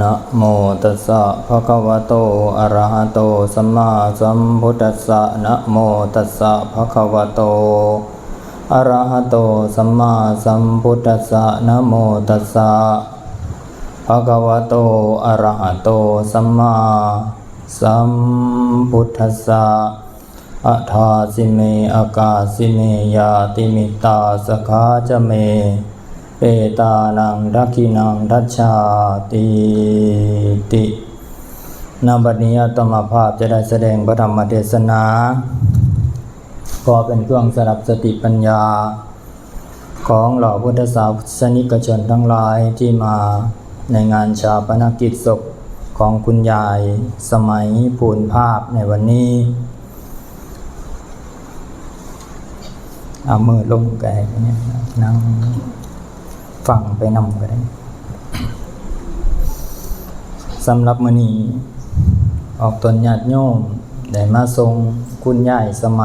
ນະໂມຕັດສະ ພະຄະວະໂຕ ອະລະຫະໂຕ ສຳມາສຳພຸດທັດສະ ນະໂມຕັດສະ ພະຄະວະໂຕ ອະລະຫະໂຕ ສຳມາສຳພຸດທັດສະ ນະໂມຕັດສະ ພະຄະວະໂຕ ອະລະຫະໂຕ ສຳມາສຳພຸດທັດສະ ອະຖາຊິເມ ອາກາຊິເມ ຍາຕິມິດຕາສະຂາຈະເມ ເອຕານັງ ທັກຂິນັງ ທັດສາຕິ ຕິ. ນະບັດນີ້ອາດຕະມາພາບຈະໄດ້ສະແດງພະທຳມະເທດສະນາ ກໍເປັນເຄື່ອງສະດັບສະຕິປັນຍາ ຂອງເຫຼົ່າພຸດທະສາສະນິກະຊົນທັງຫຼາຍທີ່ມາໃນງານຊາປະນະກິດສົບຂອງຄຸນຍາຍສະໄໝ ພູນພາບ ໃນວັນນີ້. ເອົາມືລົງກະໄດ້ ນັ່ງຟັງໄປນຳກະໄດ້. ສຳລັບມື້ນີ້ ອອກຕົນຍາດໂຍມໄດ້ມາສົ່ງຄຸນຍາຍສະໄໝ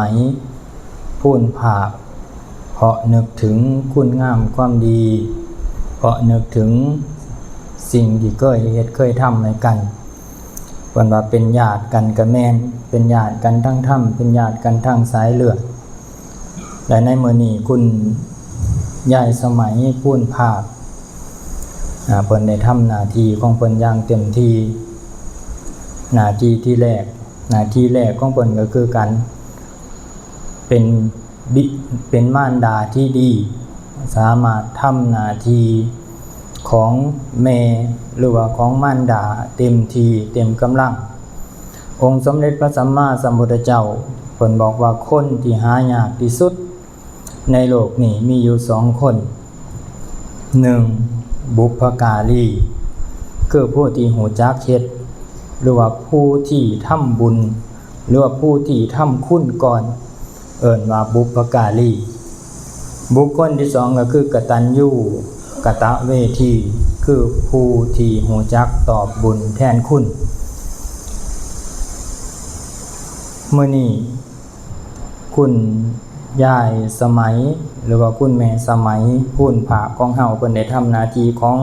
ພູນພາບ ເພາະນຶກເຖິງຄຸນງາມຄວາມດີ ເພາະນຶກເຖິງສິ່ງທີ່ເຄີຍເຮັດເຄີຍທຳໃຫ້ກັນ. ເພິ່ນວ່າເປັນຍາດກັນກະແມ່ນ ເປັນຍາດກັນທາງທຳ ເປັນຍາດກັນທາງສາຍເລືອດ. ແລະ ໃນມື້ນີ້ຄຸນຍາຍສະໄໝ ພູນພາບ ອາ ເພິ່ນໄດ້ທຳໜ້າທີ່ຂອງເພິ່ນຢ່າງເຕັມທີ່. ໜ້າທີ່ທີ່ແລກ ໜ້າທີ່ແລກຂອງເພິ່ນກໍຄືການເປັນ ບິ ເປັນມານດາທີ່ດີ ສາມາດທຳໜ້າທີ່ຂອງແມ່ ຫຼືວ່າຂອງມານດາເຕັມທີ່ເຕັມກຳລັງ. ອົງສົມເດັດພະສຳມາສຳພຸດທະເຈົ້າເພິ່ນບອກວ່າ ຄົນທີ່ຫາຍາກທີ່ສຸດໃນໂລກນີ້ມີຢູ່ສອງຄົນ. ໜຶ່ງ ບຸບພະກາລີ ຄືຜູ້ທີ່ຮູ້ຈັກເຮັດ ຫຼືວ່າຜູ້ທີ່ທຳບຸນ ຫຼືວ່າຜູ້ທີ່ທຳຄຸນກ່ອນ ເອີ້ນວ່າບຸບພະກາລີ. ບຸກຄົນທີສອງກໍຄືກະຕັນຍູກະຕະເວທີ ຄືຜູ້ທີ່ຮູ້ຈັກຕອບບຸນແທນຄຸນ. ມື້ນີ້ ຄຸນຍາຍສະໄໝ ຫຼືວ່າຄຸນແມ່ສະໄໝ ພູນພາບຂອງເຮົາ ເພິ່ນໄດ້ທຳໜ້າທີ່ຂອງ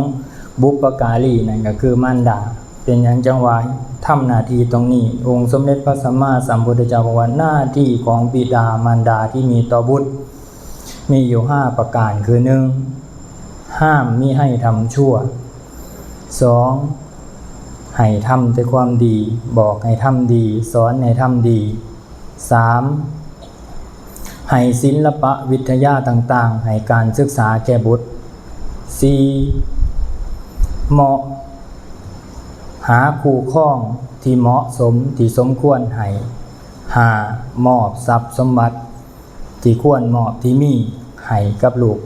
ບຸບພະກາລີ ນັ້ນກໍຄືມານດາ. ເປັນຫຍັງຈັ່ງວ່າທຳໜ້າທີ່ຕົງນີ້? ອົງສົມເດັດພະສຳມາສຳພຸດທະເຈົ້າບອກວ່າ ໜ້າທີ່ຂອງບິດາມານດາທີ່ມີຕໍ່ບຸດ ມີຢູ່ຫ້າປະການ ຄື ໜຶ່ງ ຫ້າມມິໃຫ້ທຳຊົ່ວ, ສອງ ໃຫ້ທຳແຕ່ຄວາມດີ ບອກໃຫ້ທຳດີ ສອນໃຫ້ທຳດີ, ສາມ ໃຫ້ສິນລະປະວິທະຍາຕ່າງໆ ໃຫ້ການສຶກສາແກ່ບຸດ, ສີ່ ເໝາະ ຫາຄູ່ຄອງທີ່ເໝາະສົມ ທີ່ສົມຄວນໃຫ້, ຫ້າ ມອບຊັບສົມບັດ ທີ່ຄວນມອບທີ່ມີໃຫ້ກັບລູກ.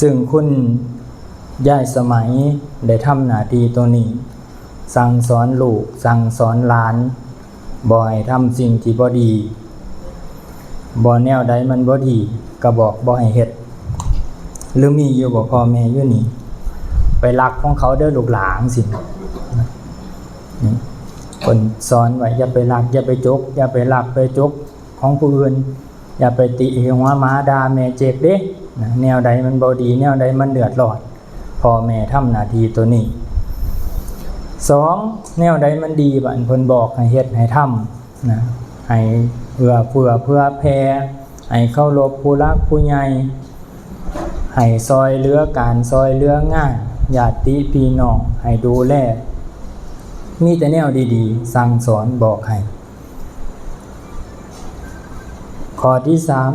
ຊຶ່ງຄຸນຍາຍສະໄໝໄດ້ທຳໜ້າທີ່ໂຕນີ້ ສັ່ງສອນລູກ ສັ່ງສອນຫຼານ ບໍ່ໃຫ້ທຳສິ່ງທີ່ບໍ່ດີ, ບໍ່ ແນວໃດມັນບໍ່ດີກໍບອກບໍ່ໃຫ້ເຮັດ. ຫຼືມີຢູ່ບໍ່ພໍ່ແມ່ຢູ່ນີ້? ໄປລັກຂອງເຂົາເດີລູກຫຼານ ຈັ່ງຊີ້. ນີ້ ເພິ່ນສອນໄວ້ ຢ່າໄປລັກ ຢ່າໄປຈົກ ຢ່າໄປລັກໄປຈົກຂອງຜູ້ອື່ນ, ຢ່າໄປຕິຫົວໝາ ດ່າແມ່ເຈັກເດ້ນະ. ແນວໃດມັນບໍ່ດີ ແນວໃດມັນເດືອດຮ້ອນ ພໍ່ແມ່ທຳໜ້າທີ່ໂຕນີ້. ສອງ ແນວໃດມັນດີ ບາດເພິ່ນບອກໃຫ້ເຮັດໃຫ້ທຳນະ, ໃຫ້ເອື້ອເຟື້ອເຜື່ອແຜ່, ໃຫ້ເຄົາລົບຜູ້ຫຼັກຜູ້ໃຫຍ່, ໃຫ້ຊ່ອຍເຫຼືອການຊ່ອຍເຫຼືອງານ ຍາດຕິພີ່ນ້ອງ ໃຫ້ດູແລ, ມີແຕ່ແນວດີໆ ສັ່ງສອນບອກໃຫ້. ຂໍ້ທີສາມ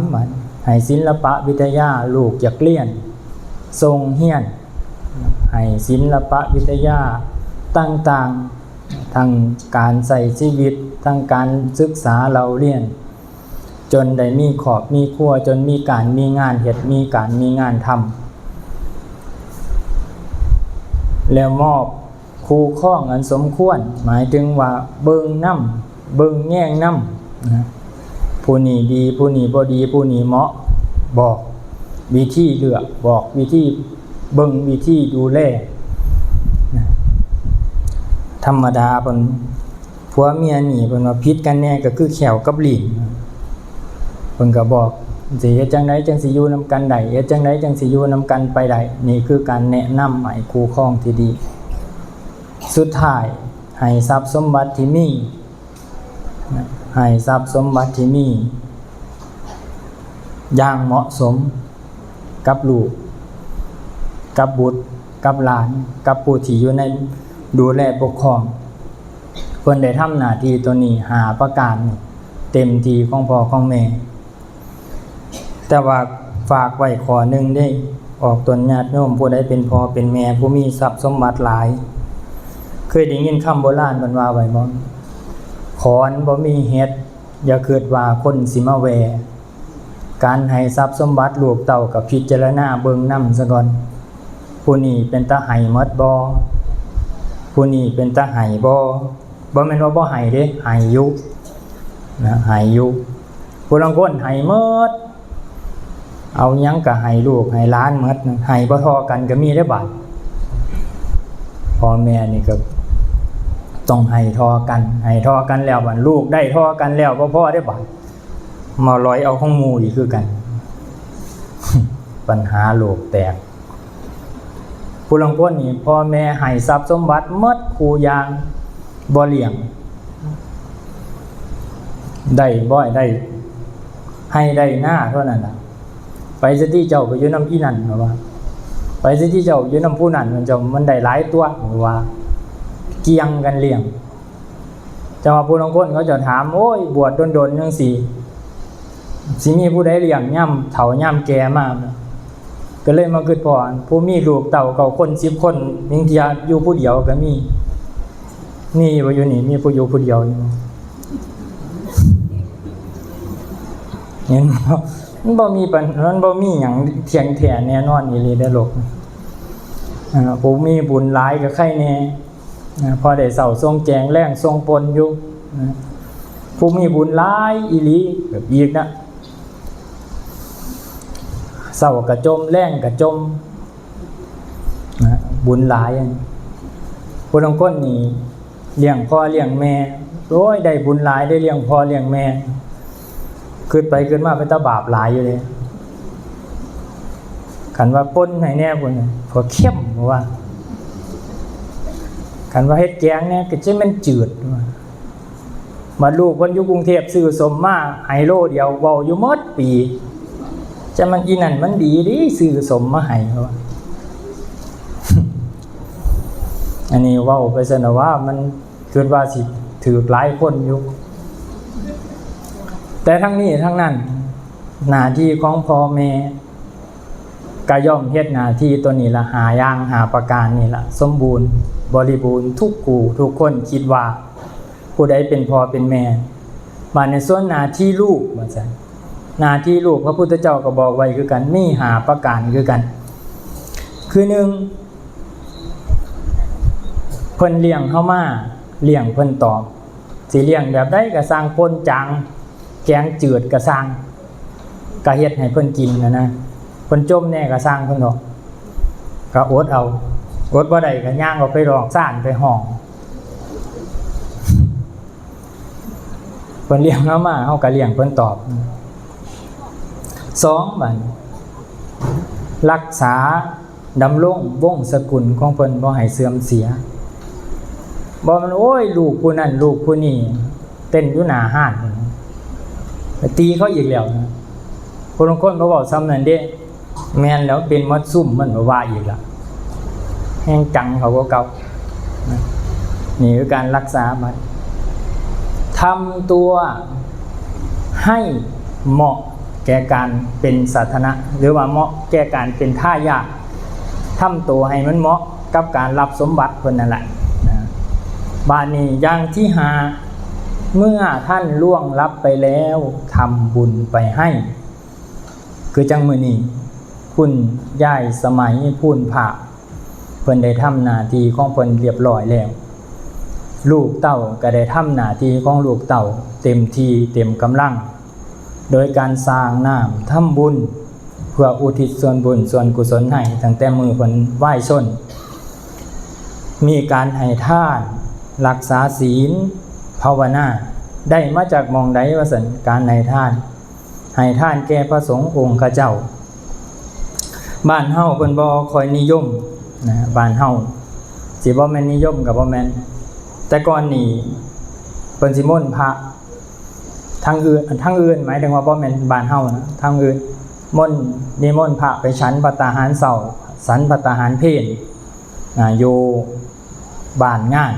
ໃຫ້ສິນລະປະວິທະຍາ ລູກຢາກລຽນ ສົ່ງຮຽນ ໃຫ້ສິນລະປະວິທະຍາຕ່າງໆ ທັງການໃຊ້ຊີວິດ ທັງການສຶກສາເລົ່າຮຽນ ຈົນໄດ້ມີຄອບມີຄົວ ຈົນມີການມີງານເຮັດ ມີການມີງານທຳ ແລ້ວມອບ ຄູ່ຄອງອັນສົມຄວນ ໝາຍເຖິງວ່າເບິ່ງນຳ ເບິ່ງແຍງນຳນະ, ຜູ້ນີ້ດີ ຜູ້ນີ້ບໍ່ດີ ຜູ້ນີ້ເໝາະ, ບອກວິທີເລືອກ ບອກວິທີເບິ່ງ ວິທີດູແລນະ. ທຳມະດາເພິ່ນ ຜົວເມຍນີ້ເພິ່ນວ່າຜິດກັນແດ່ກໍຄືແຂ້ວກັບລີ້ນ, ເພິ່ນກໍບອກ ຊິເຮັດຈັ່ງໃດຈັ່ງຊິຢູ່ນຳກັນໄດ້? ເຮັດຈັ່ງໃດຈັ່ງຊິຢູ່ນຳກັນໄປໄດ້? ນີ້ຄືການແນະນຳໃຫ້ຄູ່ຄອງທີ່ດີ. ສຸດທ້າຍ, ໃຫ້ຊັບສົມບັດທີ່ມີ, ໃຫ້ຊັບສົມບັດທີ່ມີຢ່າງເໝາະສົມກັບລູກ, ກັບບຸດ, ກັບຫຼານ, ກັບຜູ້ທີ່ຢູ່ໃນດູແລປົກຄອງ. ເພິ່ນໄດ້ທຳໜ້າທີ່ໂຕນີ້ຫ້າປະການນີ້ເຕັມທີ່ຂອງພໍ່ຂອງແມ່. ແຕ່ວ່າຝາກໄວ້ຂໍ້ໜຶ່ງເດ້ ອອກຕົນຍາດໂຍມຜູ້ໃດເປັນພໍ່ເປັນແມ່ຜູ້ມີຊັບສົມບັດຫຼາຍ. ເຄີຍໄດ້ຍິນຄຳໂບລານເພິ່ນວ່າໄວ້ບໍ່? ຂອນບໍ່ມີເຫັດ, ຢ່າຄິດວ່າຄົນຊິມາແວ່. ການໃຫ້ຊັບສົມບັດລູກເຕົ້າກໍພິຈາລະນາເບິ່ງນຳສາກ່ອນ. ຜູ້ນີ້ເປັນຕາໃຫ້ໝົດບໍ່? ຜູ້ນີ້ເປັນຕາໃຫ້ບໍ່? ບໍ່ແມ່ນວ່າບໍ່ໃຫ້ເດ້, ໃຫ້ຢູ່ນະ, ໃຫ້ຢູ່. ຜູ້ລາງຄົນໃຫ້ໝົດ, ເອົາຫຍັງກໍໃຫ້ລູກໃຫ້ຫຼານໝົດນະ, ໃຫ້ບໍ່ທໍ່ກັນກໍມີເດ້ບາດ. ພໍ່ແມ່ນີ້ກໍຕ້ອງໃຫ້ທໍ່ກັນ, ໃຫ້ທໍ່ກັນແລ້ວ ບາດລູກໄດ້ທໍ່ກັນແລ້ວ ບໍ່ພໍເດ້ບາດ, ມາລອຍເອົາຂອງໝູ່ອີກຄືກັນ. ບັນຫາໂລກແຕກ. ຜູ້ລາງຄົນນີ້ ພໍ່ແມ່ໃຫ້ຊັບສົມບັດໝົດຄູ່ຢ່າງ, ບໍ່ລ້ຽງ, ໄດ້ບໍ່ໄດ້ໄຮ່ໄດ້ນາເທົ່ານັ້ນລະ. ໄປຊະຕິເຈົ້າ, ໄປຢູ່ນຳອີ່ນັ້ນ, ເຂົາວ່າ, ໄປຊະຕິເຈົ້າ, ຢູ່ນຳຜູ້ນັ້ນ, ມັນເຈົ້າ, ມັນໄດ້ຫຼາຍຕົວະ, ເຂົາວ່າ, ກ່ຽງກັນລ້ຽງ. ແຕ່ວ່າຜູ້ລາງຄົນເຂົາເຈົ້າຖາມ, ໂອ້ຍ, ບວດດົນໆ ຈັ່ງຊີ້ ຊິມີຜູ້ໃດລ້ຽງຍາມເຖົ້າຍາມແກ່ມາ? ກໍເລີຍມາຄິດພໍ້ ຜູ້ມີລູກເຕົ້າເກົ້າຄົນສິບຄົນ ບາງເທື່ອຢູ່ຜູ້ດຽວກໍມີ. ມີບໍ່ຢູ່ນີ້? ມີຜູ້ຢູ່ຜູ້ດຽວຢູ່. ເຫັນບໍ່? ມັນບໍ່ມີປັນ, ມັນບໍ່ມີຫຍັງທ່ຽງແທ້ແນ່ນອນອີ່ຫຼີໃນໂລກ. ເອີ ຜູ້ມີບຸນຫຼາຍກໍໄຄແນ່. ນະ, ພໍໄດ້ເຊົ້າສົ່ງແຈງ ແລງສົ່ງປົນຢູ່ນະ. ຜູ້ມີບຸນຫຼາຍອີ່ຫຼີ ແບບອີກນະ, ເຊົ້າກະຈົ່ມ ແລງກະຈົ່ມນະ, ບຸນຫຼາຍ. ຜູ້ລາງຄົນນີ້ລ້ຽງພໍ່ລ້ຽງແມ່, ໂອ້ຍ ໄດ້ບຸນຫຼາຍ ໄດ້ລ້ຽງພໍ່ລ້ຽງແມ່. ຄິດໄປຄິດມາເປັນຕາບາບຫຼາຍຢູ່ເດ້. ຄັນວ່າປົ່ນໃຫ້ແດ່ພຸ້ນ ກໍເຄັມວ່າ, ຄັນວ່າເຮັດແກງແດ່ ກໍຈະແມ່ນຈືດວ່າ. ບັດລູກເພິ່ນຢູ່ກຸງເທບຊື້ສົ້ມມາໃຫ້ໂລດຽວ ເວົ້າຢູ່ໝົດປີ, ຈະແມ່ນອີ່ນັ້ນມັນດີເດ້ ຊື້ສົ້ມມາໃຫ້ວ່າ. ອັນນີ້ເວົ້າໄປຊັ້ນນະວ່າ ມັນ ຄິດວ່າຊິຖືກຫຼາຍຄົນຢູ່. ແຕ່ທັງນີ້ທັງນັ້ນ ໜ້າທີ່ຂອງພໍ່ແມ່ກໍຍ່ອມເຮັດໜ້າທີ່ຕົວນີ້ລະ ຫ້າຢ່າງ ຫ້າປະການນີ້ລະ ສົມບູນບໍລິບູນ ທຸກຄູ່ທຸກຄົນ. ຄິດວ່າຜູ້ໃດເປັນພໍ່ເປັນແມ່. ບາດນີ້ສ່ວນໜ້າທີ່ລູກວ່າຊັ້ນ, ໜ້າທີ່ລູກ ພະພຸດທະເຈົ້າກໍບອກໄວ້ຄືກັນ ມີຫ້າປະການຄືກັນ. ຄືໜຶ່ງ ເພິ່ນລ້ຽງເຮົາມາ, ລ້ຽງເພິ່ນຕອບ, ຊິລ້ຽງແບບໃດກໍຊ່າງ, ປົ່ນຈາງ ແກງຈືດກໍຊ່າງ, ກໍເຮັດໃຫ້ເພິ່ນກິນຫັ້ນນະ. ເພິ່ນຈົ່ມແດ່ກໍຊ່າງເພິ່ນດອກ, ກໍອົດເອົາ, ອົດບໍ່ໄດ້ກໍຍ່າງອອກໄປນອກຊານໄປຫ້ອງ. ເພິ່ນລ້ຽງເຮົາມາ ເຮົາກໍລ້ຽງເພິ່ນຕອບ. ສອງ ບາດນີ້ ລັກສາ ດຳລົງວົງສະກຸນຂອງເພິ່ນບໍ່ໃຫ້ເສື່ອມເສຍ. ບໍ່ແມ່ນ ໂອ້ຍ ລູກຜູ້ນັ້ນລູກຜູ້ນີ້ເຕັ້ນຢູ່ໜ້າຮ້ານ ໄປຕີເຂົາອີກແລ້ວນະ. ຜູ້ລາງຄົນກໍເວົ້າສ່ຳນັ້ນເດ້. ແມ່ນແລ້ວ ເປັນໝົດຊຸມ ມັນກໍວ່າອີກລະ ແຮງຈັງເຂົາກວ່າເກົ່າ. ນີ້ຄືການລັກສາບັດ. ທຳຕົວໃຫ້ເໝາະແກ່ການເປັນສາທາລະນະ ຫຼືວ່າເໝາະແກ່ການເປັນທາຍາດ. ທຳໂຕໃຫ້ມັນເໝາະກັບການຮັບສົມບັດເພິ່ນນັ້ນແຫຼະນະ. ບາດນີ້ຢ່າງທີຫ້າ ເມື່ອທ່ານລ່ວງລັບໄປແລ້ວ ທຳບຸນໄປໃຫ້. ຄືຈັ່ງມື້ນີ້ ຄຸນຍາຍສະໄໝ ພູນຜາກ ເພິ່ນໄດ້ທຳໜ້າທີ່ຂອງເພິ່ນລຽບລ້ອຍແລ້ວ. ລູກເຕົ້າກໍໄດ້ທຳໜ້າທີ່ຂອງລູກເຕົ້າເຕັມທີ່ເຕັມກຳລັງ ໂດຍການສ້າງນ້ຳທຳບຸນ ເພື່ອອຸທິດສ່ວນບຸນສ່ວນກຸສົນໃຫ້ ຕັ້ງແຕ່ມື້ເພິ່ນວາຍຊົນ. ມີການໃຫ້ທານ, ລັກສາສິນ, ພາວະນາ. ໄດ້ມາຈາກໝ່ອງໃດວ່າຊັ້ນ? ການໃຫ້ທານ ໃຫ້ທານແກ່ພະສົງອົງຄະເຈົ້າ. ບ້ານເຮົາເພິ່ນບໍ່ຄ່ອຍນິຍົມນະ, ບ້ານເຮົາຊິບໍ່ແມ່ນນິຍົມກໍບໍ່ແມ່ນ. ແຕ່ກ່ອນນີ້ເພິ່ນຊິມົນພະ ທາງອື່ນ, ທາງອື່ນໝາຍເຖິງວ່າບໍ່ແມ່ນບ້ານເຮົານະ, ທາງອື່ນມົນ, ນິມົນພະໄປສັນພັດຕາຫານເຊົ້າ, ສັນພັດຕາຫານເພນນະ, ຢູ່ ບ້ານງານ.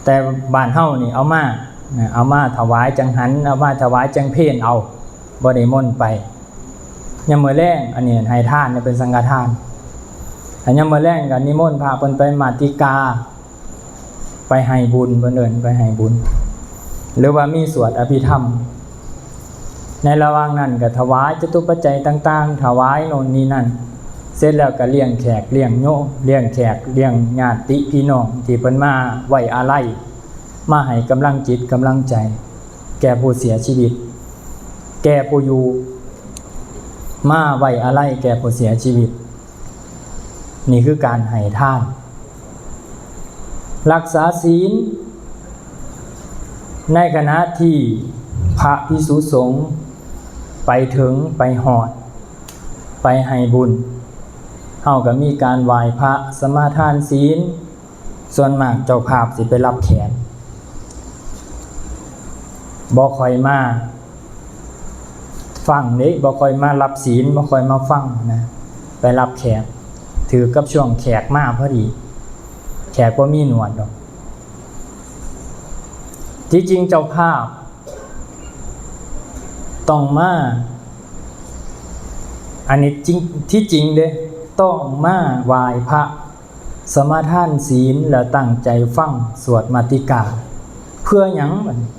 ແຕ່ບ້ານເຮົານີ້ເອົາມານະ, ເອົາມາຖວາຍຈັງຫັນ, ເອົາມາຖວາຍຈັງເພນເອົາ, ບໍ່ໄດ້ມົນໄປ. ຍາມມື້ແລງ ອັນນີ້ໃຫ້ທານ, ເປັນສັງຄະທານ. ແລະ ຍາມມື້ແລງກໍນິມົນພະເພິ່ນໄປມາຕິກາ, ໄປໃຫ້ບຸນ, ເພິ່ນເອີ້ນໄປໃຫ້ບຸນ, ຫຼືວ່າມີສວດອະພິທຳ. ໃນລະຫວ່າງນັ້ນກໍຖວາຍຈະຕຸປັດໄຈຕ່າງໆ, ຖວາຍໂນ່ນນີ້ນັ້ນ, ເສັດແລ້ວກໍລ້ຽງແຂກລ້ຽງໂຍມ, ລ້ຽງແຂກລ້ຽງຍາດຕິພີ່ນ້ອງທີ່ເພິ່ນມາໄວ້ອາໄລ, ມາໃຫ້ກຳລັງຈິດກຳລັງໃຈແກ່ຜູ້ເສຍຊີວິດ, ແກ່ຜູ້ຢູ່, ມາໄວ້ອາໄລແກ່ຜູ້ເສຍຊີວິດ. ນີ້ຄືການໃຫ້ທານ. ລັກສາສິນ ໃນຂະນະທີ່ພະພິກສຸສົງໄປເຖິງໄປຮອດ ໄປໃຫ້ບຸນ, ເຮົາກໍມີການໄຫວ້ພະ, ສະມາທານສິນ. ສ່ວນມາກເຈົ້າພາບຊິໄປຮັບແຂກ, ບໍ່ຄ່ອຍມາ ຟັງເດ້, ບໍ່ຄ່ອຍມາຮັບສິນ, ບໍ່ຄ່ອຍມາຟັງນະ, ໄປຮັບແຂກ, ຖືກກັບຊ່ວງແຂກມາພໍດີ, ແຂກບໍ່ມີໜວດດອກ. ທີ່ຈິງເຈົ້າພາບຕ້ອງມາ, ອັນນີ້ຈິງ, ທີ່ຈິງເດ້, ຕ້ອງມາໄຫວ້ພະ, ສະມາທານສິນ ແລ້ວຕັ້ງໃຈຟັງສວດມາຕິກາ. ເພື່ອຫຍັງບັດນີ້?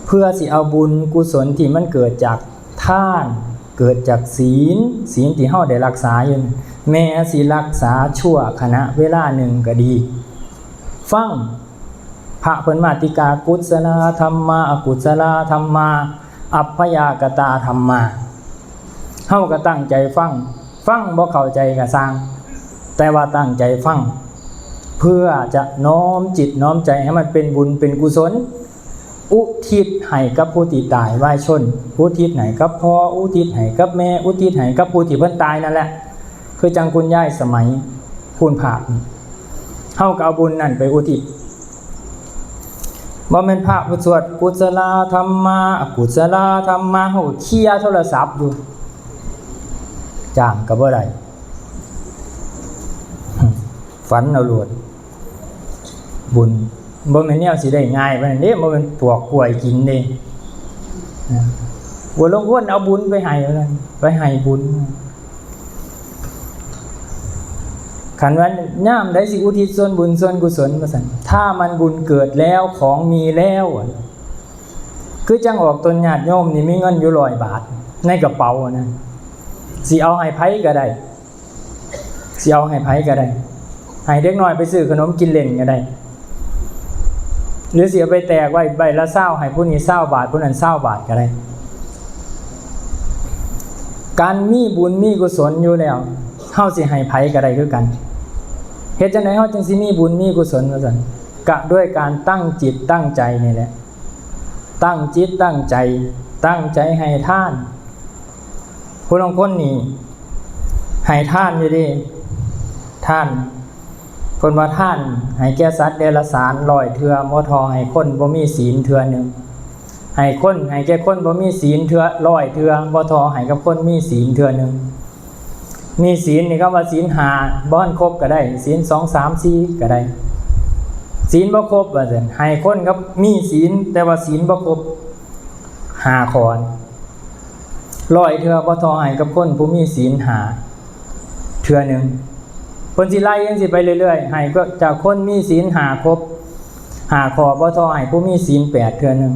ເພື່ອຊິເອົາບຸນກຸສົນທີ່ມັນເກີດຈາກທານ, ເກີດຈາກສິນ, ສິນທີ່ເຮົາໄດ້ຮັກສາຢູ່ນັ້ນ, ແມ້ຊິຮັກສາຊົ່ວຂະນະເວລາໜຶ່ງກໍດີ, ຟັງພະເພິ່ນມາຕິກາ, ກຸສະລາທຳມາ, ອະກຸສະລາທຳມາ, ອັບພະຍາກະຕາທຳມາ. ເຮົາກໍຕັ້ງໃຈຟັງ, ຟັງບໍ່ເຂົ້າໃຈກໍຊ່າງ, ແຕ່ວ່າຕັ້ງໃຈຟັງ ເພື່ອຈະນ້ອມຈິດນ້ອມໃຈໃຫ້ມັນເປັນບຸນເປັນກຸສົນ, ອຸທິດໃຫ້ກັບຜູ້ທີ່ຕາຍວາຍຊົນ, ອຸທິດໃຫ້ກັບພໍ່, ອຸທິດໃຫ້ກັບແມ່, ອຸທິດໃຫ້ກັບຜູ້ທີ່ເພິ່ນຕາຍນັ້ນແຫຼະ. ຄືຈັ່ງຄຸນຍາຍສະໄໝ ພູນພາກນີ້, ເຮົາກໍເອົາບຸນນັ້ນໄປອຸທິດ. ບໍ່ແມ່ນພະຜູ້ສວດກຸສະລາທຳມາ, ອະກຸສະລາທຳມາ, ເຮົາກໍເຄຍໂທລະສັບຢູ່, ຈ້າງກໍບໍ່ໄດ້, ຝັນເອົາໂລດ. ບຸນບໍ່ແມ່ນແນວຊິໄດ້ງ່າຍປານນັ້ນເດ້, ບໍ່ແມ່ນປອກກ້ວຍກິນເດ້. ບໍ່ລົງຄົນເອົາບຸນໄປໃຫ້ວ່າຊັ້ນ, ໄປໃຫ້ບຸນ. ຄັນວ່າຍາມໃດຊິອຸທິດສ່ວນບຸນສ່ວນກຸສົນວ່າຊັ້ນ, ຖ້າມັນບຸນເກີດແລ້ວ, ຂອງມີແລ້ວ, ຄືຈັ່ງອອກຕົນຍາດໂຍມນີ້ມີເງິນຢູ່ຮ້ອຍບາດໃນກະເປົານະ, ຊິເອົາໃຫ້ໃຜກໍໄດ້, ຊິເອົາໃຫ້ໃຜກໍໄດ້, ໃຫ້ເດັກນ້ອຍໄປຊື້ຂະໜົມກິນເລ່ນກໍໄດ້, ຫຼືຊິເອົາໄປແຕກໄວ້ໃບລະຊາວ ໃຫ້ຜູ້ນີ້ຊາວບາດ ຜູ້ນັ້ນຊາວບາດກໍໄດ້. ການມີບຸນມີກຸສົນຢູ່ແລ້ວ, ເຮົາຊິໃຫ້ໃຜກໍໄດ້ຄືກັນ. ເຮັດຈັ່ງໃດເຮົາຈຶ່ງຊິມີບຸນມີກຸສົນວ່າຊັ້ນ? ກະດ້ວຍການຕັ້ງຈິດຕັ້ງໃຈນີ້ແຫຼະ, ຕັ້ງຈິດຕັ້ງໃຈ, ຕັ້ງໃຈໃຫ້ທານ. ຜູ້ລາງຄົນນີ້ໃຫ້ທານຢູ່ເດ້, ທານ, ເພິ່ນວ່າທານໃຫ້ແກ່ສັດເດຍລະສານຮ້ອຍເທື່ອ ບໍ່ທໍ່ໃຫ້ຄົນບໍ່ມີສິນເທື່ອໜຶ່ງ, ໃຫ້ຄົນ, ໃຫ້ແກ່ຄົນບໍ່ມີສິນເທື່ອ ຮ້ອຍເທື່ອ ບໍ່ທໍ່ໃຫ້ກັບຄົນມີສິນເທື່ອໜຶ່ງ. ມີສິນນີ້ ຄຳວ່າສິນຫ້າບໍ່ທັນຄົບກໍໄດ້, ສິນສອງ ສາມ ສີ່ກໍໄດ້, ສິນບໍ່ຄົບວ່າຊັ້ນ, ໃຫ້ຄົນກັບມີສິນ ແຕ່ວ່າສິນບໍ່ຄົບຫ້າຂໍ້. ຮ້ອຍເທື່ອບໍ່ທໍ່ໃຫ້ກັບຄົນຜູ້ມີສິນຫ້າເທື່ອໜຶ່ງ. ເພິ່ນຊິໄລ່ຈັ່ງຊີ້ໄປເລື້ອຍໆ, ໃຫ້ກໍຈາກຄົນມີສິນຫ້າຄົບຫ້າຂໍ້ ບໍ່ທໍ່ໃຫ້ຜູ້ມີສິນແປດເທື່ອໜຶ່ງ,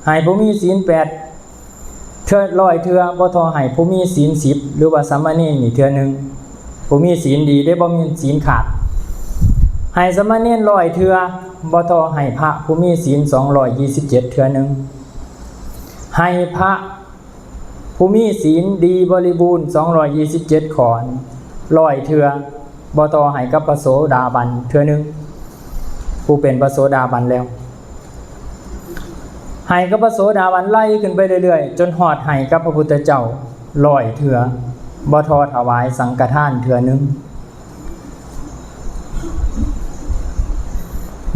ໃຫ້ຜູ້ມີສິນແປດເທື່ອ ຮ້ອຍເທື່ອ ບໍ່ທໍ່ໃຫ້ຜູ້ມີສິນສິບ ຫຼືວ່າສາມະເນນນີ້ເທື່ອໜຶ່ງ. ຜູ້ມີສິນດີເດ້, ບໍ່ມີສິນຂາດ. ໃຫ້ສາມະເນນຮ້ອຍເທື່ອ ບໍ່ທໍ່ໃຫ້ພະຜູ້ມີສິນສອງຮ້ອຍຊາວເຈັດເທື່ອໜຶ່ງ. ໃຫ້ພະ ຜູ້ມີສິນດີບໍລິບູນສອງຮ້ອຍຊາວເຈັດຂ້ອ ຮ້ອຍເທື່ອ ບໍ່ຕໍ່ໃຫ້ກັບພະໂສດາບັນເທື່ອໜຶ່ງ, ຜູ້ເປັນພະໂສດາບັນແລ້ວ. ໃຫ້ກັບພະໂສດາບັນໄລ່ຂຶ້ນໄປເລື້ອຍໆ ຈົນຮອດໃຫ້ກັບພະພຸດທະເຈົ້າຮ້ອຍເທື່ອ ບໍ່ທໍ່ຖວາຍສັງຄະທານເທື່ອໜຶ່ງ.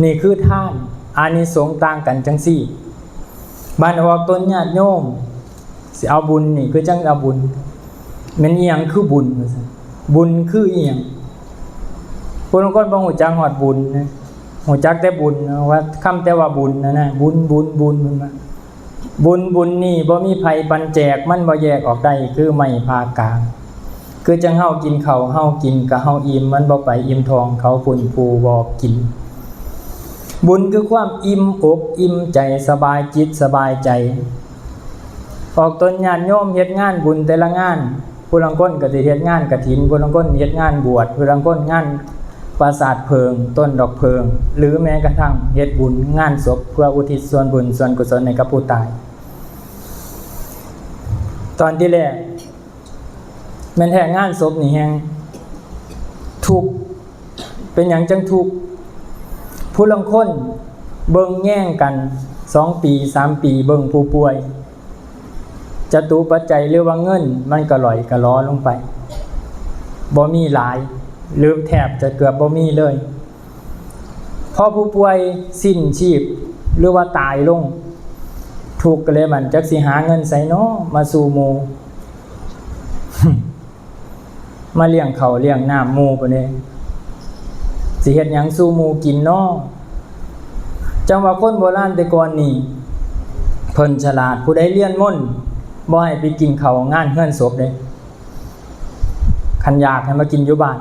ນີ້ຄືທານ ອານິສົງຕ່າງກັນຈັ່ງຊີ້. ບາດອອກຕົນຍາດໂຍມ ຊິເອົາບຸນນີ້ຄືຈັ່ງເອົາບຸນ ແມ່ນອີ່ຫຍັງຄືບຸນວ່າຊັ້ນ ບຸນຄືອີ່ຫຍັງ? ຜູ້ລາງຄົນບໍ່ຮູ້ຈັກຮອດບຸນນະ ຮູ້ຈັກແຕ່ບຸນ ວ່າຄຳແຕ່ວ່າບຸນນັ້ນນະ ບຸນ ບຸນ ບຸນ ບຸນ ບຸນນີ້ບໍ່ມີໃຜປັນແຈກ ມັນບໍ່ແຍກອອກໄດ້ຄືໄມ້ຜ່າກາງ. ຄືຈັ່ງເຮົາກິນເຂົ້າ ເຮົາກິນກະເຮົາອີ່ມ ມັນບໍ່ໄປອີ່ມທ້ອງເຂົາພຸ້ນຜູ້ບໍ່ກິນ. ບຸນຄືຄວາມອີ່ມອົກອີ່ມໃຈ ສະບາຍຈິດສະບາຍໃຈ. ອອກຕົນຍາດໂຍມເຮັດງານບຸນແຕ່ລະງານ ຜູ້ລາງຄົນກະຊິເຮັດງານກະຖິນ ຜູ້ລາງຄົນເຮັດງານບວດ ຜູ້ລາງຄົນງານປາສາດເຜິ້ງ ຕົ້ນດອກເຜິ້ງ ຫຼືແມ້ກະທັ່ງເຮັດບຸນງານສົບ ເພື່ອອຸທິດສ່ວນບຸນສ່ວນກຸສົນໃຫ້ກັບຜູ້ຕາຍ. ຕອນທີແລກ ແມ່ນແທ້ງານສົບນີ້ແຮງທຸກ. ເປັນຫຍັງຈັ່ງທຸກ? ຜູ້ລາງຄົນເບິ່ງແຍງກັນສອງປີ ສາມປີ ເບິ່ງຜູ້ປ່ວຍ ຈະຕຸປັດໄຈ ຫຼືວ່າເງິນມັນກະຫຼອຍກະຫຼໍລົງໄປ ບໍ່ມີຫຼາຍ ຫຼືແທບຈະເກືອບບໍ່ມີເລີຍ. ພໍຜູ້ປ່ວຍສິ້ນຊີບ ຫຼືວ່າຕາຍລົງ ທຸກກະເລີຍ ມັນຈັກຊິຫາເງິນໃສນໍ ມາສູ່ໝູ່ ມາລ້ຽງເຂົ້າລ້ຽງນ້ຳໝູ່ພຸ້ນເດ້ ຊິເຮັດຫຍັງສູ່ໝູ່ກິນນໍ. ຈັ່ງວ່າຄົນໂບລານແຕ່ກ່ອນນີ້ ເພິ່ນສະຫຼາດ ຜູ້ໃດລຽນມົນ ບໍ່ໃຫ້ໄປກິນເຂົ້າງານເຮືອນສົບເດ້ ຄັນຢາກໃຫ້ມາກິນຢູ່ບ້ານ.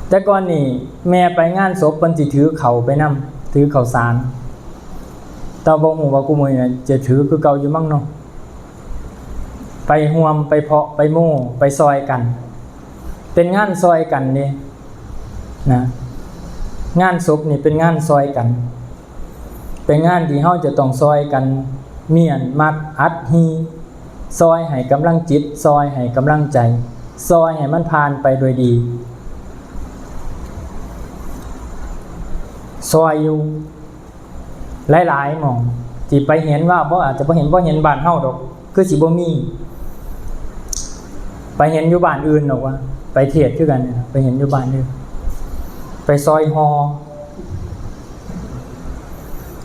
ແຕ່ກ່ອນນີ້ແມ່ໄປງານສົບ ເພິ່ນຊິຖືເຂົ້າໄປນຳ ຖືເຂົ້າສານ ແຕ່ບໍ່ຮູ້ວ່າຄູ່ມື້ນີ້ຈະຖືຄືເກົ່າຢູ່ມັ້ງເນາະ. ໄປຮ່ວມ ໄປເພາະ ໄປໂມ້ ໄປຊ່ອຍກັນ ເປັນງານຊ່ອຍກັນເດ້ນະ. ງານສົບນີ້ເປັນງານຊ່ອຍກັນ ເປັນງານທີ່ເຮົາຈະຕ້ອງຊ່ອຍກັນ ມ້ຽນ ມັດ ອັດຮີ ຊ່ອຍໃຫ້ກຳລັງຈິດ ຊ່ອຍໃຫ້ກຳລັງໃຈ ຊ່ອຍໃຫ້ມັນຜ່ານໄປໂດຍດີ ຊ່ອຍຢູ່ຫຼາຍໆໝ່ອງ ທີ່ໄປເຫັນວ່າ ບໍ່ ອາດຈະບໍ່ເຫັນ ບໍ່ເຫັນບ້ານເຮົາດອກ ຄືຊິບໍ່ມີ ໄປເຫັນຢູ່ບ້ານອື່ນດອກວ່າ ໄປເທດຄືກັນນີ້ນະ ໄປເຫັນຢູ່ບ້ານອື່ນ ໄປຊ່ອຍຫໍ່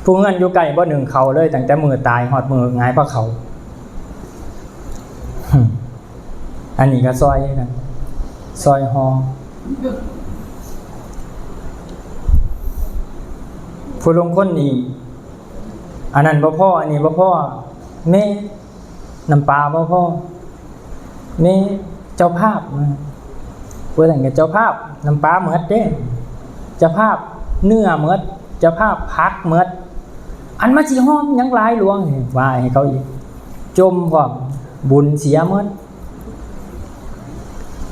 ຜູ້ເຮືອນຢູ່ໃກ້ບໍ່ໜຶ້ງເຂົ້າເລີຍ ຕັ້ງແຕ່ມື້ຕາຍຮອດມື້ຫງາຍພາເຂົ້າ. ອັນນີ້ກະຊ່ອຍຄືກັນ ຊ່ອຍຫໍ່ ຜູ້ລາງຄົນນີ້ ອັນນັ້ນບໍ່ພໍ ອັນນີ້ບໍ່ພໍ ແມ່ ນ້ຳປາບໍ່ພໍ ແມ່ ເຈົ້າພາບ ຜູ້ນັ້ນກະເຈົ້າພາບ ນ້ຳປາໝົດເດ້ ເຈົ້າພາບເນື້ອໝົດ ເຈົ້າພາບຜັກໝົດ ອັນມາຊິຫອມຫຍັງຫຼາຍຫຼວງ ວ່າໃຫ້ເຂົາອີກ ຈົ່ມພ້ອມ ບຸນເສຍໝົດ.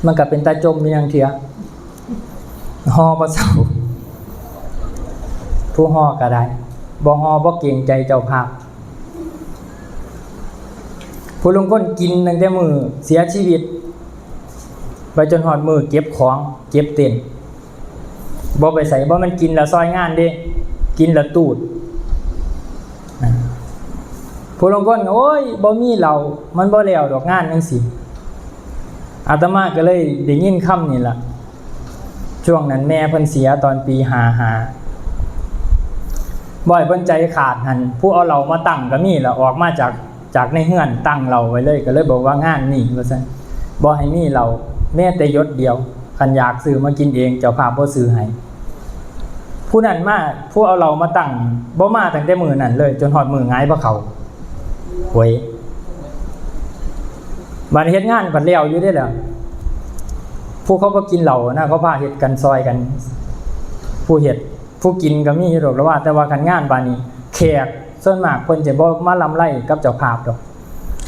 ມັນກະເປັນຕາຈົ່ມອີ່ຫຍັງເທື່ອ ຫໍ່ບໍ່ເຊົາ ຜູ້ຫໍ່ກະໄດ້ ບໍ່ຫໍ່ບໍ່ເກງໃຈເຈົ້າພາບ. ຜູ້ລາງຄົນກິນຕັ້ງແຕ່ມື້ເສຍຊີວິດ ໄປຈົນຮອດມື້ເກັບຂອງ ເກັບເຕັນ ບໍ່ໄປໃສ ບໍ່ແມ່ນກິນແລ້ວຊ່ອຍງານເດ້ ກິນແລ້ວຕູດ. ນະ ຜູ້ລາງຄົນກະ ໂອ້ຍ ບໍ່ມີເຫຼົ້າ ມັນບໍ່ແລ້ວດອກງານຈັ່ງຊີ້. ອາດຕະມາກະເລີຍໄດ້ຍິນຄຳນີ້ລະ ຊ່ວງນັ້ນແມ່ເພິ່ນເສຍຕອນປີຫ້າຫ້າ ບໍ່ໃຫ້ເພິ່ນໃຈຂາດຫັ້ນ ຜູ້ເອົາເຫຼົ້າມາຕັ້ງກະມີລະ ອອກມາຈາກ ຈາກໃນເຮືອນຕັ້ງເຫຼົ້າໄວ້ເລີຍ ກະເລີຍບອກວ່າງານນີ້ວ່າຊັ້ນ ບໍ່ໃຫ້ມີເຫຼົ້າແມ້ແຕ່ຢົດດຽວ ຄັນຢາກຊື້ມາກິນເອງ ເຈົ້າພາບບໍ່ຊື້ໃຫ້. ຜູ້ນັ້ນມາ ຜູ້ເອົາເຫຼົ້າມາຕັ້ງ ບໍ່ມາຕັ້ງແຕ່ມື້ນັ້ນເລີຍ ຈົນຮອດມື້ຫງາຍພາເຂົ້າ. ໂອ້ຍ ບາດນີ້ເຮັດງານພັດແລ້ວຢູ່ເດ້ລະ ຜູ້ເຂົາບໍ່ກິນເຫຼົ້ານະ ເຂົາພາເຮັດກັນຊ່ອຍກັນ ຜູ້ເຮັດ ຜູ້ກິນກະມີຢູ່ດອກລະວ່າ ແຕ່ວ່າຄັນງານບາດນີ້ ແຂກສ່ວນມາກເພິ່ນຈະບໍ່ມາລຳໄລກັບເຈົ້າພາບດອກ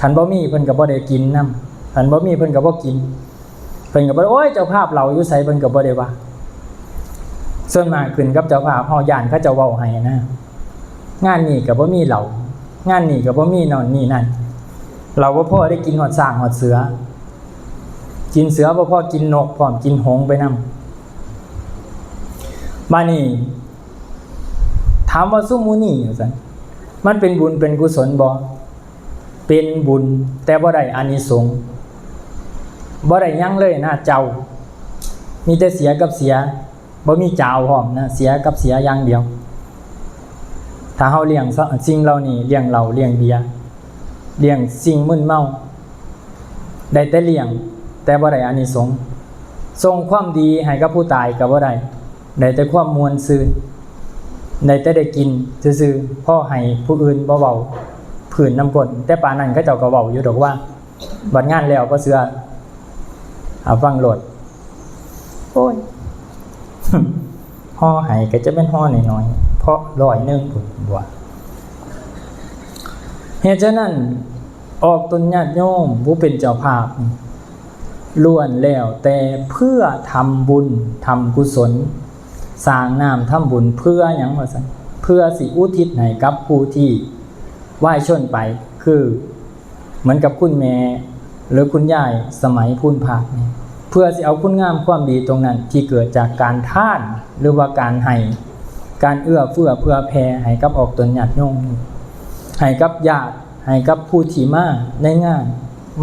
ຄັນບໍ່ມີເພິ່ນກະບໍ່ໄດ້ກິນນຳ ຄັນບໍ່ມີເພິ່ນກະບໍ່ກິນ ເພິ່ນກະບໍ່ ໂອ້ຍ ເຈົ້າພາບເຫຼົ້າຢູ່ໃສ ເພິ່ນກະບໍ່ໄດ້ວ່າ. ສ່ວນມາກຂຶ້ນກັບເຈົ້າພາບ ເຮົາຢ້ານເຂົາເຈົ້າເວົ້າໃຫ້ນະ ງານນີ້ກະບໍ່ມີເຫຼົ້າ ງານນີ້ກະບໍ່ມີໂນ່ນນີ້ນັ້ນ ເຫຼົ້າບໍ່ພໍໄດ້ກິນຮອດຊ້າງຮອດເສືອ ກິນເສືອບໍ່ພໍ ກິນນົກພ້ອມ ກິນຫົງໄປນຳ. ບາດນີ້ ຖາມວ່າຊຸມມື້ນີ້ວ່າຊັ້ນ ມັນເປັນບຸນເປັນກຸສົນບໍ່? ເປັນບຸນ ແຕ່ບໍ່ໄດ້ອານິສົງ ບໍ່ໄດ້ຫຍັງເລີຍນະເຈົ້າ ມີແຕ່ເສຍກັບເສຍ ບໍ່ມີຈາວພ້ອມນະ ເສຍກັບເສຍຢ່າງດຽວ. ຖ້າເຮົາລ້ຽງ ສ- ສິ່ງເຫຼົ່ານີ້ ລ້ຽງເຫຼົ້າ ລ້ຽງເບຍ ລ້ຽງສິ່ງມຶນເມົາ ໄດ້ແຕ່ລ້ຽງ ແຕ່ບໍ່ໄດ້ອານິສົງ. ສົ່ງຄວາມດີໃຫ້ກັບຜູ້ຕາຍກໍບໍ່ໄດ້ ໄດ້ແຕ່ຄວາມມ່ວນຊື່ນ ໄດ້ແຕ່ໄດ້ກິນຊື່ໆ ພໍໃຫ້ຜູ້ອື່ນບໍ່ເວົ້າພື້ນນຳກົ້ນ. ແຕ່ປານນັ້ນເຂົາເຈົ້າກໍເວົ້າຢູ່ດອກວ່າ ບັດງານແລ້ວບໍ່ເຊື່ອ ເອົາຟັງໂລດ. ໂອ້ຍ ຫໍ່ໃຫ້ກໍຈະແມ່ນຫໍ່ນ້ອຍໆ ເພາະຮ້ອຍໜຶ່ງພຸ້ນວ່າ. ເຫດສະນັ້ນ ອອກຕົນຍາດໂຍມຜູ້ເປັນເຈົ້າພາບ ລ້ວນແລ້ວແຕ່ເພື່ອທຳບຸນ ທຳກຸສົນ ສ້າງນ້ຳທຳບຸນ ເພື່ອຫຍັງວ່າຊັ້ນ? ເພື່ອຊິອຸທິດໃຫ້ກັບຜູ້ທີ່ວາຍຊົນໄປ ຄື ເໝືອນກັບຄຸນແມ່ ຫຼື ຄຸນຍາຍສະໄໝພູນພາກນີ້ ເພື່ອຊິເອົາຄຸນງາມຄວາມດີຕົງນັ້ນ ທີ່ເກີດຈາກການທານ ຫຼືວ່າການໃຫ້ ການເອື້ອເຟື້ອເຜື່ອແຜ່ໃຫ້ກັບອອກຕົນຍາດໂຍມ ໃຫ້ກັບຍາດ ໃຫ້ກັບຜູ້ທີ່ມາໃນງານ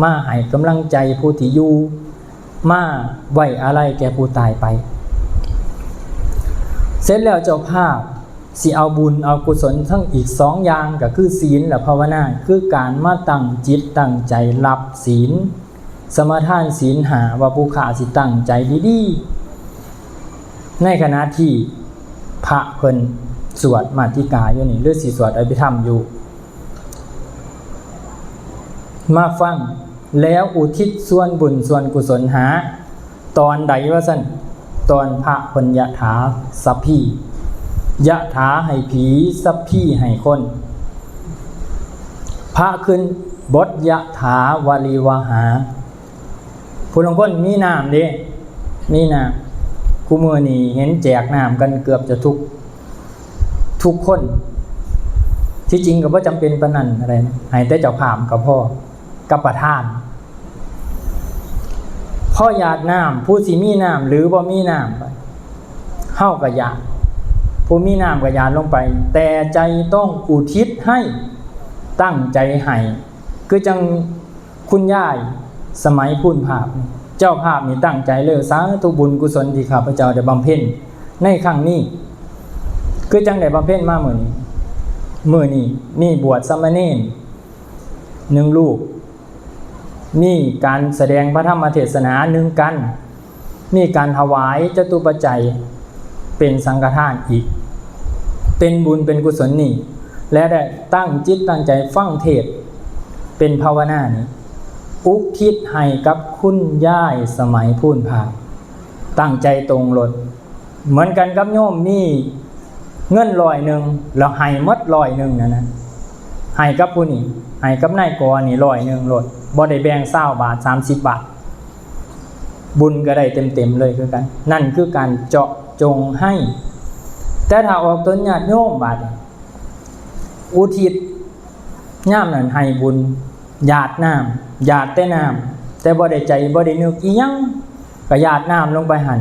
ມາໃຫ້ກຳລັງໃຈຜູ້ທີ່ຢູ່ ມາໄວ້ອາໄລແກ່ຜູ້ຕາຍໄປ. ເສັດແລ້ວເຈົ້າພາບຊິເອົາບຸນເອົາກຸສົນທັງອີກສອງຢ່າງ ກໍຄືສີນ ແລະ ພາວະນາ ຄືການມາຕັ້ງຈິດຕັ້ງໃຈຮັບສີນ ສະມາທານສີນຫ້າ ວ່າຜູ້ຂ້າຊິຕັ້ງໃຈດີໆ ໃນຂະນະທີ່ພະເພິ່ນສວດມາຕິກາຢູ່ນີ້ ຫຼື ຊິສວດອະພິທຳຢູ່ ມາຟັງ ແລ້ວອຸທິດສ່ວນບຸນສ່ວນກຸສົນຫາ ຕອນໃດວ່າຊັ້ນ? ຕອນພະເພິ່ນຍະຖາສັບພີ ຍະຖາໃຫ້ຜີ ສັບພີໃຫ້ຄົນ. ພະຂຶ້ນບົດຍະຖາວະລິວະຫາ ຜູ້ລາງຄົນມີນ້ຳເດ້ ມີນ້ຳ ຄູ່ມື້ນີ້ເຫັນແຈກນ້ຳກັນເກືອບຈະທຸກ ທຸກຄົນ ທີ່ຈິງກໍບໍ່ຈຳເປັນປານນັ້ນ ໃຫ້ແຕ່ເຈົ້າພາບກໍພໍ ກັບປະທານ. ພໍຢາດນ້ຳ ຜູ້ຊິມີນ້ຳ ຫຼື ບໍ່ມີນ້ຳ ເຮົາກໍຢາດ ຜູ້ມີນ້ຳກໍຢາດລົງໄປ ແຕ່ໃຈຕ້ອງອຸທິດໃຫ້ ຕັ້ງໃຈໃຫ້ ຄືຈັ່ງ ຄຸນຍາຍສະໄໝພູນພາກ ເຈົ້າພາບນີ້ຕັ້ງໃຈເລີຍ ສາທຸ ບຸນກຸສົນທີ່ຂ້າພະເຈົ້າໄດ້ບຳເພັນໃນຄັ້ງນີ້ ຄືຈັ່ງໄດ້ບຳເພັນມາມື້ນີ້ ມື້ນີ້ມີບວດສາມະເນນໜຶ່ງຮູບ ມີການສະແດງພະທຳມະເທດສະໜາໜຶ່ງກັນ ມີການຖວາຍຈະຕຸປັດໄຈເປັນສັງຄະທານອີກ ເປັນບຸນເປັນກຸສົນນີ້ ແລະ ໄດ້ຕັ້ງຈິດຕັ້ງໃຈຟັງເທດເປັນພາວະນານີ້ ອຸທິດໃຫ້ກັບຄຸນຍາຍສະໄໝພູນພາກ ຕັ້ງໃຈຕົງໂລດ ເໝືອນກັນກັບໂຍມມີເງິນຮ້ອຍໜຶ່ງ ແລ້ວໃຫ້ໝົດຮ້ອຍໜຶ່ງນັ້ນນະ ໃຫ້ກັບຜູ້ນີ້ ໃຫ້ກັບນາຍກອນີ້ຮ້ອຍໜຶ່ງໂລດ ບໍ່ໄດ້ແບ່ງຊາວບາດ ສາມສິບບາດ ບຸນກໍໄດ້ເຕັມໆເລີຍຄືກັນ ນັ້ນຄືການເຈາະຈົງໃຫ້. ແຕ່ຖ້າອອກຕົນຍາດໂຍມບາດນີ້ ອຸທິດ ຍາມນັ້ນໃຫ້ບຸນ ຢາດນ້ຳ ຢາດແຕ່ນ້ຳ ແຕ່ບໍ່ໄດ້ໃຈ ບໍ່ໄດ້ນຶກອີ່ຫຍັງ ກໍຢາດນ້ຳລົງໄປຫັ້ນ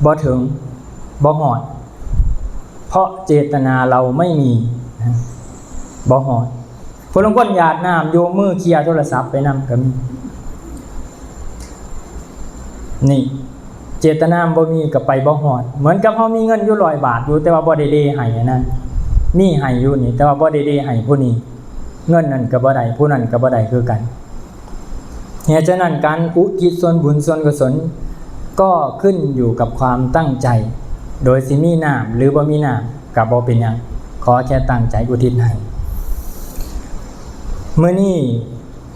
ບໍ່ເຖິງ ບໍ່ຮອດ ເພາະເຈດຕະນາເຮົາໄມ່ມີ ບໍ່ຮອດ. ຜູ້ລາງຄົນຢາດນ້ຳ ຍົກມືເຄຍໂທລະສັບໄປນຳກໍມີ. ນີ້ ເຈດຕະນາບໍ່ມີກໍໄປບໍ່ຮອດ. ເໝືອນກັບເຮົາມີເງິນຢູ່ຮ້ອຍບາດຢູ່ ແຕ່ວ່າບໍ່ໄດ້ເດໃຫ້ຫັ້ນນະ ມີໃຫ້ຢູ່ນີ້ ແຕ່ວ່າບໍ່ໄດ້ເດໃຫ້ຜູ້ນີ້ ເງິນນັ້ນກໍບໍ່ໄດ້ ຜູ້ນັ້ນກໍບໍ່ໄດ້ຄືກັນ. ເຫດສະນັ້ນ ການອຸທິດສ່ວນບຸນສ່ວນກຸສົນ ກໍຂຶ້ນຢູ່ກັບຄວາມຕັ້ງໃຈ ໂດຍຊິມີນ້ຳ ຫຼື ບໍ່ມີນ້ຳ ກໍບໍ່ເປັນຫຍັງ ຂໍແຄ່ຕັ້ງໃຈອຸທິດໃຫ້. ມື້ນີ້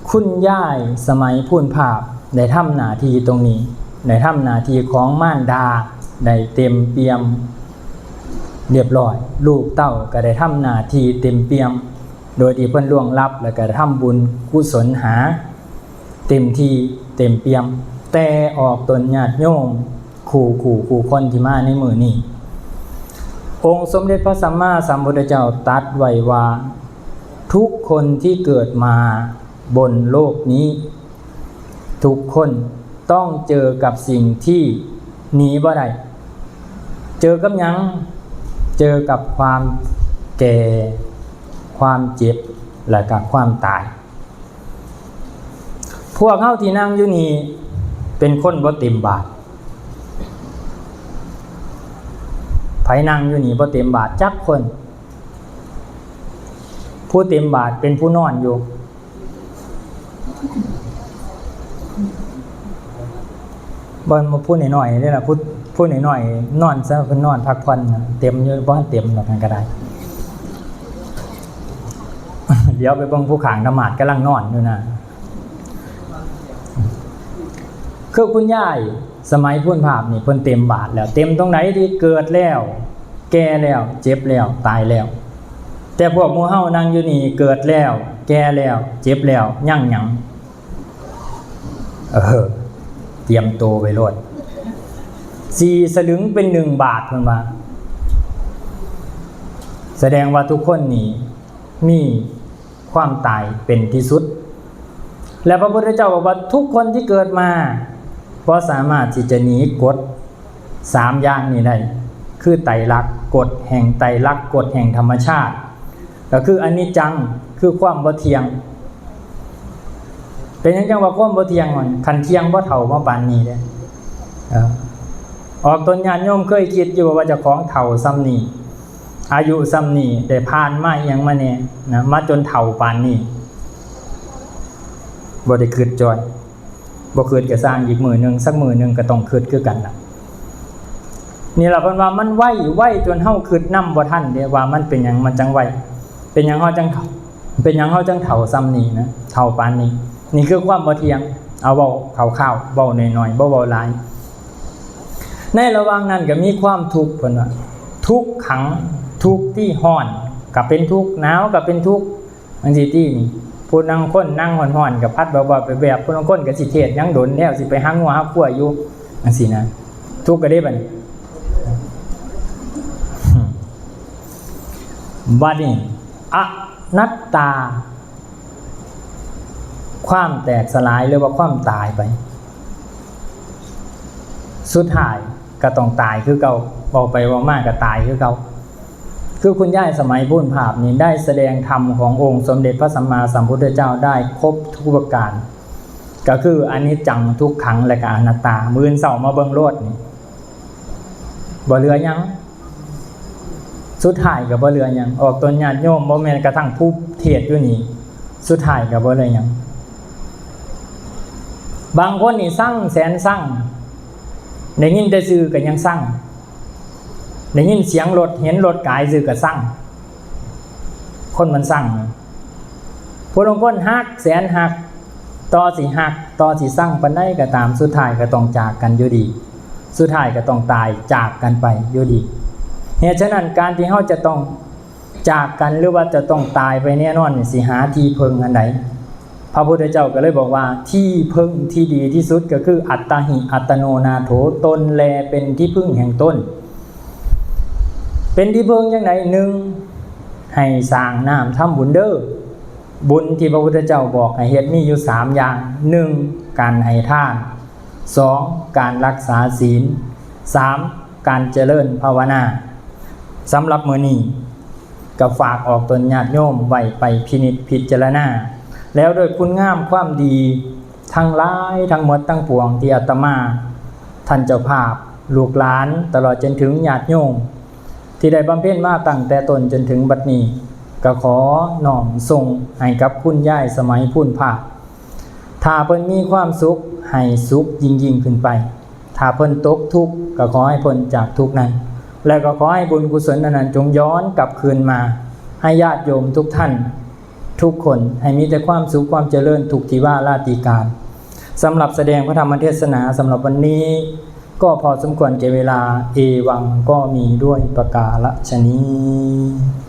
ຄຸນຍາຍສະໄໝພູນພາກ ໄດ້ທຳໜ້າທີ່ຕົງນີ້ ໄດ້ທຳໜ້າທີ່ຂອງມານດາ ໄດ້ເຕັມປ່ຽມລຽບຮ້ອຍ. ລູກເຕົ້າກໍໄດ້ທຳໜ້າທີ່ເຕັມປ່ຽມ ໂດຍທີ່ເພິ່ນລ່ວງລັບ ແລ້ວກໍທຳບຸນກຸສົນຫາເຕັມທີ່ເຕັມປ່ຽມ. ແຕ່ອອກຕົນຍາດໂຍມ ຄູ່ຄູ່ຄູ່ຄົນທີ່ມາໃນມື້ນີ້ ອົງສົມເດັດພະສຳມາສຳພຸດທະເຈົ້າຕັດໄວ້ວ່າ ທຸກຄົນທີ່ເກີດມາບົນໂລກນີ້ ທຸກຄົນຕ້ອງເຈີກັບສິ່ງທີ່ໜີບໍ່ໄດ້. ເຈີກັບຫຍັງ? ເຈີກັບຄວາມແກ່, ຄວາມເຈັບ ແລະກະຄວາມຕາຍ. ພວກເຮົາທີ່ນັ່ງຢູ່ນີ້ເປັນຄົນບໍ່ເຕັມບາດ. ໃຜນັ່ງຢູ່ນີ້ບໍ່ເຕັມບາດຈັກຄົນ? ຜູ້ເຕັມບາດເປັນຜູ້ນອນຢູ່. ບໍ່ ບໍ່ ຜູ້ນ້ອຍໆເດ້ລະ ຜູ້ ຜູ້ນ້ອຍໆນອນຊະ ເພິ່ນນອນພັກຜ່ອນ ເຕັມຢູ່ ບໍ່ທັນເຕັມດອກ ຫັ້ນກະໄດ້. ດຽວໄປເບິ່ງຜູ້ຂ້າງທຳມາດກຳລັງນອນຢູ່ນະ. ຄືຄຸນຍາຍສະໄໝພູນພາບນີ້ ເພິ່ນເຕັມບາດແລ້ວ. ເຕັມຕົງໃດ? ທີ່ເກີດແລ້ວ ແກ່ແລ້ວ ເຈັບແລ້ວ ຕາຍແລ້ວ. ແຕ່ພວກໝູ່ເຮົານັ່ງຢູ່ນີ້ ເກີດແລ້ວ ແກ່ແລ້ວ ເຈັບແລ້ວ ຍັງຫຍັງ? ເອີ ຕຽມໂຕໄວ້ໂລດ. ສີ່ສະລຶງເປັນໜຶ່ງບາດ ເພິ່ນວ່າ. ສະແດງວ່າທຸກຄົນນີ້ມີຄວາມຕາຍເປັນທີ່ສຸດ. ແລະ ພະພຸດທະເຈົ້າບອກວ່າ ທຸກຄົນທີ່ເກີດມາບໍ່ສາມາດທີ່ຈະໜີກົດ ສາມຢ່າງນີ້ໄດ້ ຄືໄຕລັກ ກົດແຫ່ງໄຕລັກ ກົດແຫ່ງທຳມະຊາດ ກໍຄືອະນິດຈັງ ຄືຄວາມບໍ່ທ່ຽງ. ເປັນຫຍັງຈັ່ງວ່າຄວາມບໍ່ທ່ຽງ? ຄັນທ່ຽງບໍ່ເຖົ້າມາປານນີ້ເດ້. ເອີ ອອກຕົນຍາດໂຍມເຄີຍຄິດຢູ່ບໍ່ວ່າເຈົ້າຂອງເຖົ້າສ່ຳນີ້ ອາຍຸສ່ຳນີ້ ໄດ້ຜ່ານມາອີ່ຫຍັງມາແດ່ນະ ມາຈົນເຖົ້າປານນີ້? ບໍ່ໄດ້ຄິດຈ້ອຍ. ບໍ່ຄິດກະຊ່າງ ອີກມື້ໜຶ່ງ ສັກມື້ໜຶ່ງກະຕ້ອງຄິດຄືກັນລະ. ນີ້ລະເພິ່ນວ່າມັນໄວ ໄວຈົນເຮົາຄິດນຳບໍ່ທັນເດ້ວ່າມັນເປັນຫຍັງມັນຈັ່ງໄວ. ເປັນຫຍັງເຮົາຈັ່ງ ເປັນຫຍັງເຮົາຈັ່ງເຖົ້າສ່ຳນີ້ນະ ເຖົ້າປານນີ້? ນີ້ຄືຄວາມບໍ່ທ່ຽງ. ເອົາເວົ້າຄ່າວໆ ເວົ້າໜ້ອຍໆ ບໍ່ເວົ້າຫຼາຍ. ໃນລະຫວ່າງນັ້ນກະມີຄວາມທຸກ ເພິ່ນວ່າ ທຸກຂັງ ທຸກທີ່ຮ້ອນກະເປັນທຸກ ໜາວກະເປັນທຸກ ຈັ່ງຊີ້ຕິ. ຜູ້ລາງຄົນນັ່ງຮ້ອນໆ ກະພັດແບບວ່າໄປແບບ ຜູ້ລາງຄົນກະຊິເທດຫຍັງດົນແລ້ວ ຊິໄປຫາງົວຫາຄວາຍຢູ່ ຈັ່ງຊີ້ນະ. ທຸກກະເດ້ບັດນີ້. ບັດນີ້ ອະນັດຕາ ຄວາມແຕກສະຫຼາຍ ຫຼືວ່າຄວາມຕາຍໄປ. ສຸດທ້າຍກະຕ້ອງຕາຍຄືເກົ່າ. ເວົ້າໄປເວົ້າມາກະຕາຍຄືເກົ່າ. ຄືຄຸນຍາຍສະໄໝພູນພາບນີ້ໄດ້ສະແດງທຳຂອງອົງສົມເດັດພະສຳມາສຳພຸດທະເຈົ້າໄດ້ຄົບທຸກປະການ ກໍຄືອະນິດຈັງ ທຸກຂັງ ແລະກະອະນັດຕາ. ມື້ອື່ນເຊົ້າມາເບິ່ງໂລດນີ້ ບໍ່ເຫຼືອຫຍັງ. ສຸດທ້າຍກະບໍ່ເຫຼືອຫຍັງ. ອອກຕົນຍາດໂຍມ ບໍ່ແມ່ນກະທັ່ງຜູ້ເທດຢູ່ນີ້ ສຸດທ້າຍກະບໍ່ເຫຼືອຫຍັງ. ບາງຄົນນີ້ຊັງແສນຊັງ ໄດ້ຍິນແຕ່ຊື່ກະຍັງຊັງ. ໄດ້ຍິນສຽງລົດ ເຫັນລົດກາຍຊື່ກະຊັງ. ຄົນມັນຊັງ ຜູ້ລາງຄົນຮັກແສນຮັກ ຕໍ່ຊິຮັກ ຕໍ່ຊິຊັງປານໃດກະຕາມ ສຸດທ້າຍກະຕ້ອງຈາກກັນຢູ່ດີ. ສຸດທ້າຍກະຕ້ອງຕາຍຈາກກັນໄປຢູ່ດີ. ເຫດສະນັ້ນ ການທີ່ເຮົາຈະຕ້ອງຈາກກັນ ຫຼືວ່າຈະຕ້ອງຕາຍໄປແນ່ນອນນີ້ ຊິຫາທີ່ເພິ່ງອັນໃດ? ພະພຸດທະເຈົ້າກໍເລີຍບອກວ່າ ທີ່ເພິ່ງທີ່ດີທີ່ສຸດກໍຄື ອັດຕະຫິ ອັດຕະໂນ ນາໂຖ ຕົນແລເປັນທີ່ເພິ່ງແຫ່ງຕົນ. ເປັນທີ່ເພິ່ງຈັ່ງໃດ? ໜຶ່ງ ໃຫ້ສ້າງນ້ຳທຳບຸນເດີ້. ບຸນທີ່ພະພຸດທະເຈົ້າບອກໃຫ້ເຮັດມີຢູ່ສາມຢ່າງ. ໜຶ່ງ ການໃຫ້ທານ. ສອງ ການລັກສາສິນ. ສາມ ການຈະເລີນພາວະນາ. ສຳລັບມື້ນີ້ ກໍຝາກອອກຕົນຍາດໂຍມໄວ້ໄປພິນິດພິຈາລະນາ ແລ້ວດ້ວຍຄຸນງາມຄວາມດີທັງຫຼາຍທັງໝົດທັງປວງທີ່ອາດຕະມາ, ທ່ານເຈົ້າພາບ, ລູກຫຼານ, ຕະຫຼອດຈົນເຖິງຍາດໂຍມທີ່ໄດ້ບຳເພັນມາຕັ້ງແຕ່ຕົ້ນຈົນເຖິງບັດນີ້, ກໍຂໍນ້ອມສົ່ງໃຫ້ກັບຄຸນຍາຍສະໄໝພູນພາບ. ຖ້າເພິ່ນມີຄວາມສຸກ, ໃຫ້ສຸກຍິ່ງໆຂຶ້ນໄປ. ຖ້າເພິ່ນຕົກທຸກ, ກໍຂໍໃຫ້ເພິ່ນຈາກທຸກນັ້ນ, ແລະ ກໍຂໍໃຫ້ບຸນກຸສົນອັນນັ້ນຈົ່ງຍ້ອນກັບຄືນມາໃຫ້ຍາດໂຍມທຸກທ່ານທຸກຄົນ, ໃຫ້ມີແຕ່ຄວາມສຸກຄວາມຈະເລີນທຸກທິວາລາຕິການ. ສຳລັບສະແດງພະທຳມະເທດສະໜາສຳລັບວັນນີ້ ກໍພໍສົມຄວນແກ່ເວລາ. ເອວັງ ກໍມີດ້ວຍປະກາລະຊະນີ້.